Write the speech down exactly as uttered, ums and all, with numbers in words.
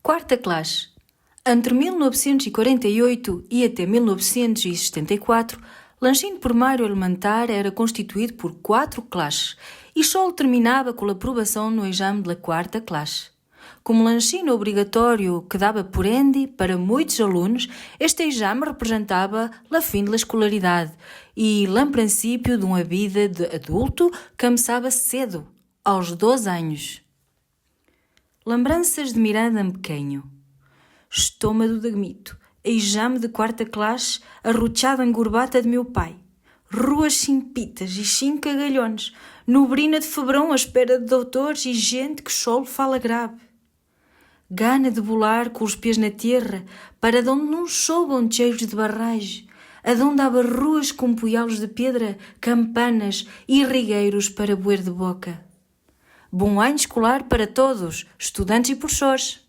Quarta classe. Entre mil novecentos e quarenta e oito e até mil novecentos e setenta e quatro, Lanchim Primário Elementar era constituído por quatro classes e só o terminava com a aprovação no exame da quarta classe. Como Lanchim obrigatório quedava por ende para muitos alunos, este exame representava o fim da escolaridade e o princípio de uma vida de adulto que começava cedo, aos doze anos. Lembranças de Miranda Pequeno. Estômago de gmito, exame de quarta classe, arrochada em gorbata de meu pai. Ruas sem pitas e sem cagalhões, nubrina de febrão à espera de doutores e gente que só lhe fala grave. Gana de bolar com os pés na terra, para de onde não sobam cheios de barragem, adonde há barruas com poialos de pedra, campanas e rigueiros para boer de boca. Bom ano escolar para todos, estudantes e professores.